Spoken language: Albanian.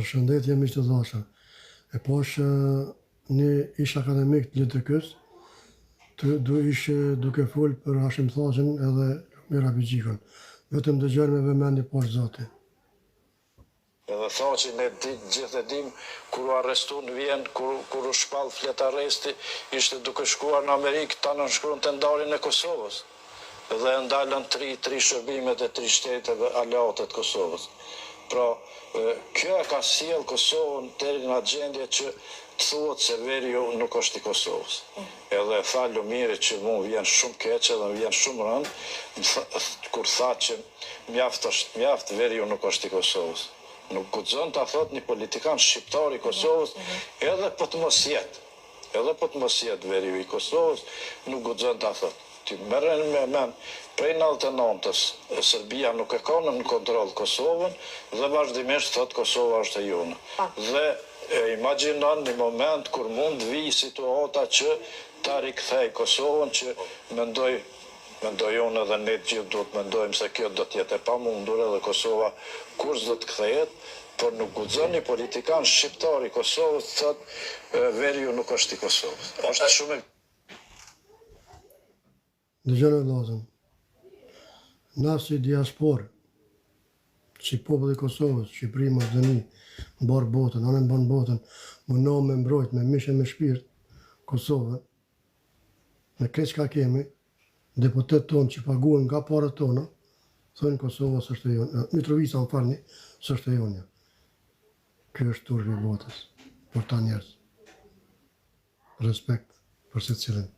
Përshëndetje miq të dashur. E pashë një ish akademik të LDK-së, të du ishe duke fol për Hashim Thaçin edhe Lumir Abdixhikun. Vetëm dëgjoni me vëmendje poshtë Zoti. Edhe Thaçi ne të gjithë e dimë kur u arrestu në Vjenë, kur kur u shpall fletarresti, ishte duke shkuar në Amerikë ta nënshkruante ndarjen e Kosovës. Dhe e ndalën tri tri shërbimet e tri shteteve aleate të Kosovës. Pra, kjo e ka sjellë Kosovën deri në atë gjendje që të thuhet se veriu nuk është i Kosovës. Edhe e tha Lumiri që mu më vjen shumë keq edhe më vjen shumë rëndë, kur tha që mjaft është mjaft, veriu nuk është i Kosovës. Nuk guxon ta thotë një politikan shqiptar i Kosovës edhe po të mos jetë. Edhe po të mos jetë veriu i Kosovës, nuk guxon ta thotë. Ti merreni me mend, prej 99-ës Serbia nuk e ka nën kontroll Kosovën dhe vazhdimisht thotë Kosova është e jona. Dhe e imagjinon një moment kur mund të vijë situata që ta rikthejë Kosovën që mendoj mendoj unë edhe ne të gjithë duhet të mendojmë se kjo do të jetë e pamundur edhe Kosova kurrë s'do të kthehet, por nuk guxon një politikan shqiptar i Kosovës të thotë veriu nuk është i Kosovës. Është shumë e Dëgjoni vëllazën. Na si diasporë, si popull i Kosovës, Shqipëri, Maqedoni, mbarë botën, anembanë botën, mundohem me mbrojt me mish e me shpirt Kosovën, me krejt çka kemi, deputet tonë që paguhen nga paret tona, thonë Kosova s'është e jonë, Mitrovica më falni, s'është e jonja. Ky është turpi i botës, për ta njerëz. Respekt për secilin.